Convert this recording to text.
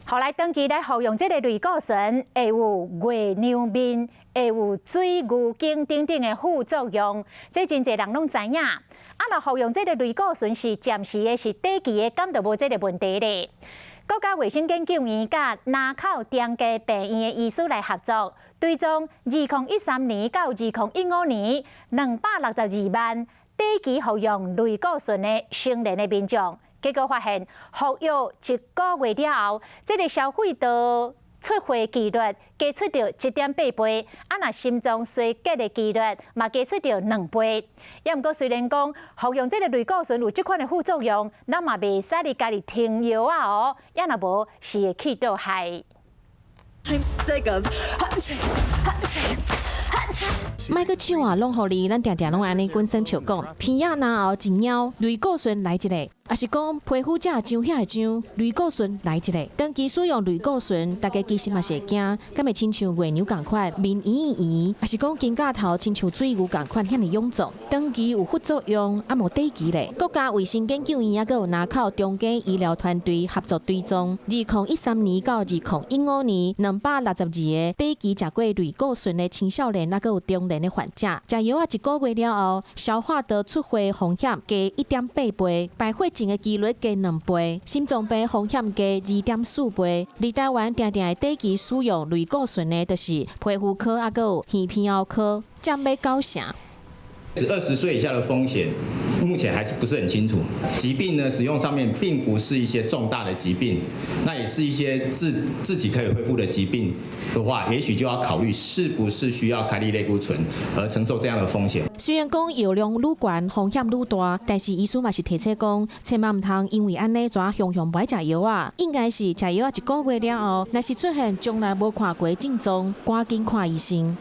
予來長期來服用這个類固醇，會有月娘面，會有水牛頸等等的副作用，這真濟人攏知影。啊，若服用這个類固醇是暫時的，是短期的，敢就無這个問題咧？國家衛生研究院佮林口長庚病院的醫師來合作，追蹤2013年到2015年262萬短期服用類固醇的成年的民眾。結果發現，服藥一個月了後，這个消化道出血幾率加出著1.8倍，啊，若心臟衰竭的幾率嘛加出著2倍。也毋過雖然講服用這个類固醇有這款的副作用，咱嘛袂使你家己停藥仔哦，也若無是會去倒害。 I'm sick of 莫閣搶啊，攏予你，咱定定攏按呢滾耍笑講，鼻仔嚨喉一貓，類固醇來一个，抑是講皮膚這會癢遐會癢，類固醇來一个。長期使用類固醇，大家其實嘛是會驚，敢會親像月娘仝款，面圓圓，抑是講肩胛頭親像水牛仝款遐爾臃腫。長期有副作用，啊無短期咧。國家衛生研究院猶閣有林口長庚醫療團隊合作追蹤，2013年到2015年262個短期食過類固醇的青少年，猶閣有中年的患者，食藥仔一個月了後，消化道出血風險加1.8倍，敗血症的幾率加2倍，心臟病風險加2.4倍。佇台灣定定會短期使用類固醇的，就是皮膚科猶閣有耳鼻喉科，佔欲九成。 20歲以下的風險，目前還是不是很清楚。疾病呢，使用上面並不是一些重大的疾病，那也是一些自己可以恢復的疾病的話，也許就要考慮是不是需要開立類固醇而承受這樣的風險。雖然講藥量愈懸，風險愈大，但是醫師嘛是提醒講，千萬毋通因為按呢就雄雄無愛食藥仔，應該是食藥仔一個月了後，若是出現從來無看過症狀，趕緊看醫生。